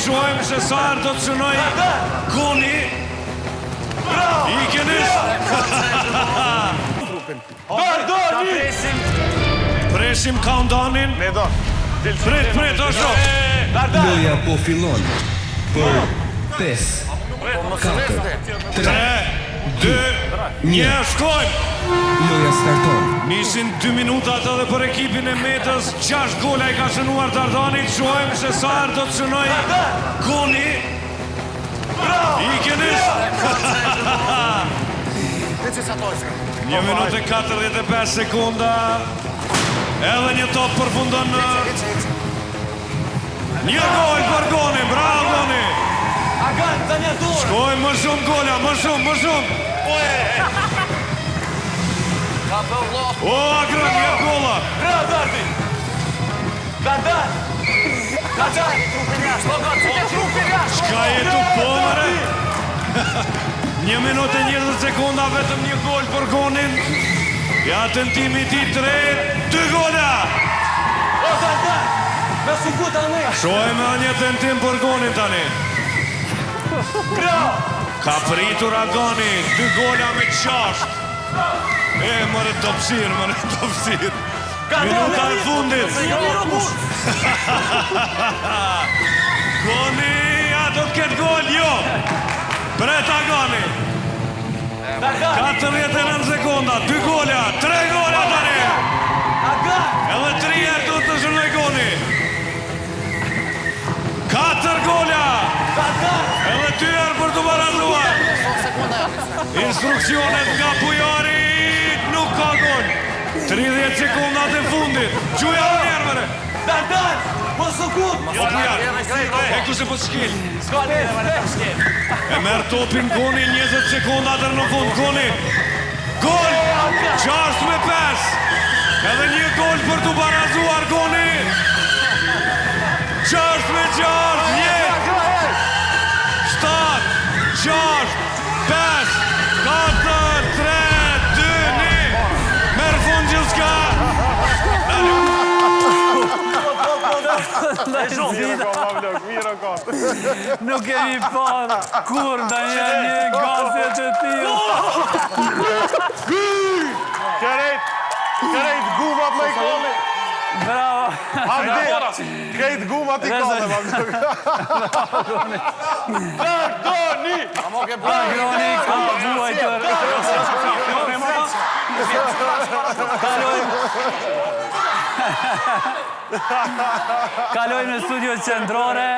Shohim se sa herë do të shënojë Goni. I kenis. Dardani! Presim countdownin. Ne do. Prit, prit, ashtu. Loja po fillon për 5, 4, 3, 3, 2, 1, shkojmë! Loja starton. Nisin 2 minutat edhe për ekipin e Metës, 6 gola i ka shënuar Dardani, shohim se sa herë do të shënojë Goni. I kenis. Një minutë e 45 sekonda. Edhe një top përfundon në Një gol për Goni, bravo Goni. Agan, të një dorë! Shkojmë më shumë gola, më shumë, më shumë. Ka bë vlo. O, Agron, një gola. Bravo, Dardi! Dardan! Dardan! Trupin jashtë! Çka je tu po, mëre? Një minutë e 20 sekonda, vetëm një gol për Gonin. Ja tentimi i tij tre, dy gola. O, Dardan! Me su tani! Shohim edhe një tentim për Gonin tani. Bravo! Ka pritur Agani, dy gola me qasht. E, mëre topsir, mëre topsir. Minuta e fundit. Goni, a do të ketë gol? Jo. Pret Agani. Dardan! 49 sekonda, dy gola, tre gola tani. Agan! Edhe tri herë duhet të shënoj Goni. Katër gola. Dardan! Edhe dy herë për të barazuar. Instruksionet nga Pujari, nuk ka gol. 30 sekondat e fundit. Gjuja edhe një herë mëre. Dardan! Mos u kut! Jo Bujar. E ku se po të shkel. S'ka lidhje, më të shkel. E merr topin Goni 20 sekonda deri në fund Goni. Gol! 6 me 5. Edhe një gol për të barazuar Goni. 6 me 6, 10. 7, 6, 5, 4, 3, 2, 1. Merr fund gjithçka. Mirë o ka. Nuk kemi parë kur ndonjëherë një ngasje të tillë. Krejt, krejt gumat me i kone. Bravo. Hamdi, krejt gumat i kone, ma blok. Dardani! Agroni ka vuajtur. Kalojmë. Kalojmë në studio qendrore.